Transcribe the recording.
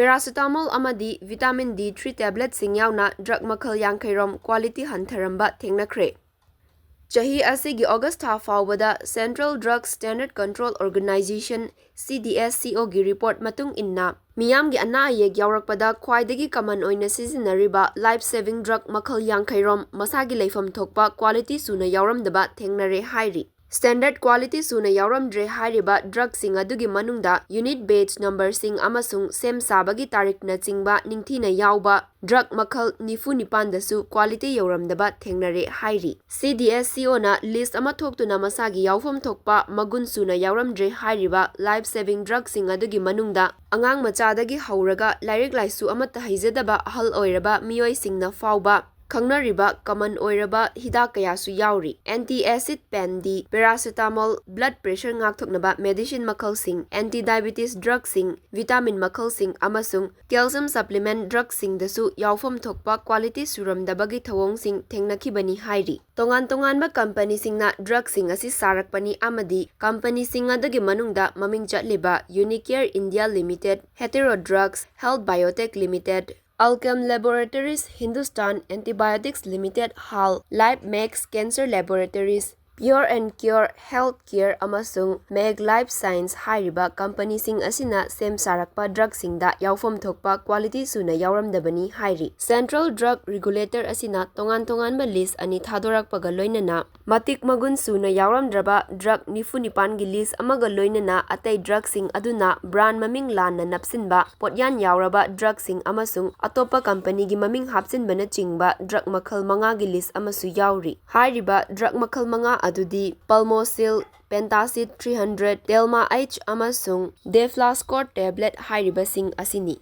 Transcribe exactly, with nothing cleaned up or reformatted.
Paracetamol ꯑꯃꯗꯤ vitamin D three tabletꯁꯤꯡ ꯌꯥꯎꯅ drug ꯃꯈꯜ ꯌꯥꯡꯈꯩ ꯔꯣꯝ quality ꯍꯟꯊꯔꯝꯕ ꯊꯦꯡꯅꯈ꯭ꯔꯦ꯫ ꯆꯍꯤ ꯑꯁꯤꯒꯤ August ꯊꯥ ꯐꯥꯎꯕꯗ Central Drug Standard Control Organization, C D S C O ꯒꯤ report ꯃꯇꯨꯡ ꯏꯟꯅ, ꯃꯤꯌꯥꯝꯒꯤ ꯑꯅꯥ ꯑꯌꯦꯛ ꯌꯥꯎꯔꯛꯄꯗ ꯈ꯭ꯋꯥꯏꯗꯒꯤ common ꯑꯣꯏꯅ ꯁꯤꯖꯤꯟꯅꯔꯤꯕ life saving drug ꯃꯈꯜ ꯌꯥꯡꯈꯩ ꯔꯣꯝ ꯃꯁꯥꯒꯤ ꯂꯩꯐꯝ ꯊꯣꯛꯄ quality ꯁꯨꯅ ꯌꯥꯎꯔꯝꯗꯕ ꯊꯦꯡꯅꯔꯦ ꯍꯥꯏꯔꯤ꯫ Standard quality ꯁꯨꯅ ꯌꯥꯎꯔꯝꯗ꯭ꯔꯦ ꯍꯥꯏꯔꯤꯕ drugꯁꯤꯡ ꯑꯗꯨꯒꯤ ꯃꯅꯨꯡꯗ unit batch numberꯁꯤꯡ ꯑꯃꯁꯨꯡ ꯁꯦꯝ ꯁꯥꯕꯒꯤ ꯇꯥꯔꯤꯛꯅꯆꯤꯡꯕ ꯅꯤꯡꯊꯤꯅ ꯌꯥꯎꯕ drug ꯃꯈꯜ ꯅꯤꯐꯨ ꯅꯤꯄꯥꯟꯗꯁꯨ quality ꯌꯧꯔꯝꯗꯕ ꯊꯦꯡꯅꯔꯦ ꯍꯥꯏꯔꯤ꯫ C D S C O ꯅ list ꯑꯃ ꯊꯣꯛꯇꯨꯅ ꯃꯁꯥꯒꯤ ꯌꯥꯎꯐꯝ ꯊꯣꯛꯄ ꯃꯒꯨꯟ ꯁꯨꯅ ꯌꯥꯎꯔꯝꯗ꯭ꯔꯦ ꯍꯥꯏꯔꯤꯕ life saving drugꯁꯤꯡ ꯑꯗꯨꯒꯤ ꯃꯅꯨꯡꯗ ꯑꯉꯥꯡ ꯃꯆꯥꯗꯒꯤ ꯍꯧꯔꯒ ꯂꯥꯏꯔꯤꯛ ꯂꯥꯏꯁꯨ ꯑꯃꯠꯇ ꯍꯩꯖꯗꯕ ꯑꯍꯜ ꯑꯣꯏꯔꯕ ꯃꯤꯑꯣꯏꯁꯤꯡꯅ ꯐꯥꯎꯕ ꯈꯪꯅꯔꯤꯕ common ꯑꯣꯏꯔꯕ ꯍꯤꯗꯥꯛ ꯀꯌꯥꯁꯨ ꯌꯥꯎꯔꯤ꯫ Anti acid pen D, paracetamol, blood pressure ꯉꯥꯛꯊꯣꯛꯅꯕ medicine ꯃꯈꯜꯁꯤꯡ, anti diabetes drugꯁꯤꯡ, vitamin ꯃꯈꯜꯁꯤꯡ ꯑꯃꯁꯨꯡ calcium supplement drugꯁꯤꯡꯗꯁꯨ ꯌꯥꯎꯐꯝ ꯊꯣꯛꯄ quality ꯁꯨꯔꯝꯗꯕꯒꯤ ꯊꯧꯑꯣꯡꯁꯤꯡ ꯊꯦꯡꯅꯈꯤꯕꯅꯤ ꯍꯥꯏꯔꯤ꯫ ꯇꯣꯉꯥꯟ ꯇꯣꯉꯥꯟꯕ companyꯁꯤꯡꯅ drugꯁꯤꯡ ꯑꯁꯤ ꯁꯥꯔꯛꯄꯅꯤ ꯑꯃꯗꯤ companyꯁꯤꯡ ꯑꯗꯨꯒꯤ ꯃꯅꯨꯡꯗ ꯃꯃꯤꯡ ꯆꯠꯂꯤꯕ Unicare India Limited, Hetero Drugs, Health Biotech Limited, Alkem Laboratories, Hindustan Antibiotics Limited, HAL, Life Max Cancer Laboratories, Pure and Cure Healthcare ꯑꯃꯁꯨꯡ Mag Life Science ꯍꯥꯏꯔꯤꯕ companyꯁꯤꯡ ꯑꯁꯤꯅ ꯁꯦꯝ ꯁꯥꯔꯛꯄ drugꯁꯤꯡꯗ ꯌꯥꯎꯐꯝ ꯊꯣꯛꯄ quality ꯁꯨꯅ ꯌꯥꯎꯔꯝꯗꯕꯅꯤ ꯍꯥꯏꯔꯤ꯫ Central Drug Regulator ꯑꯁꯤꯅ ꯇꯣꯉꯥꯟ ꯇꯣꯉꯥꯟꯕ list ꯑꯅꯤ ꯊꯥꯗꯣꯔꯛꯄꯒ ꯂꯣꯏꯅꯅ ꯃꯇꯤꯛ ꯃꯒꯨꯟ ꯁꯨꯅ ꯌꯥꯎꯔꯝꯗ꯭ꯔꯕ drug ꯅꯤꯐꯨ ꯅꯤꯄꯥꯟꯒꯤ list ꯑꯃꯒ ꯂꯣꯏꯅꯅ ꯑꯇꯩ drugꯁꯤꯡ ꯑꯗꯨꯅ brand ꯃꯃꯤꯡ ꯂꯥꯟꯅ ꯅꯞꯁꯤꯟꯕ, ꯄꯣꯠꯌꯥꯟ ꯌꯥꯎꯔꯕ drugꯁꯤꯡ ꯑꯃꯁꯨꯡ ꯑꯇꯣꯞꯄ companyꯒꯤ ꯃꯃꯤꯡ ꯍꯥꯞꯆꯤꯟꯕꯅꯆꯤꯡꯕ drug ꯃꯈꯜ ꯃꯉꯥꯒꯤ list ꯑꯃꯁꯨ ꯌꯥꯎꯔꯤ꯫ ꯍꯥꯏꯔꯤꯕ drug ꯃꯈꯜ ꯃꯉꯥ ꯑꯗꯨꯗꯤ Palmosil, Pentacid three hundred, Telma H ꯑꯃꯁꯨꯡ Deflazacort tablet ꯍꯥꯏꯔꯤꯕꯁꯤꯡ ꯑꯁꯤꯅꯤ꯫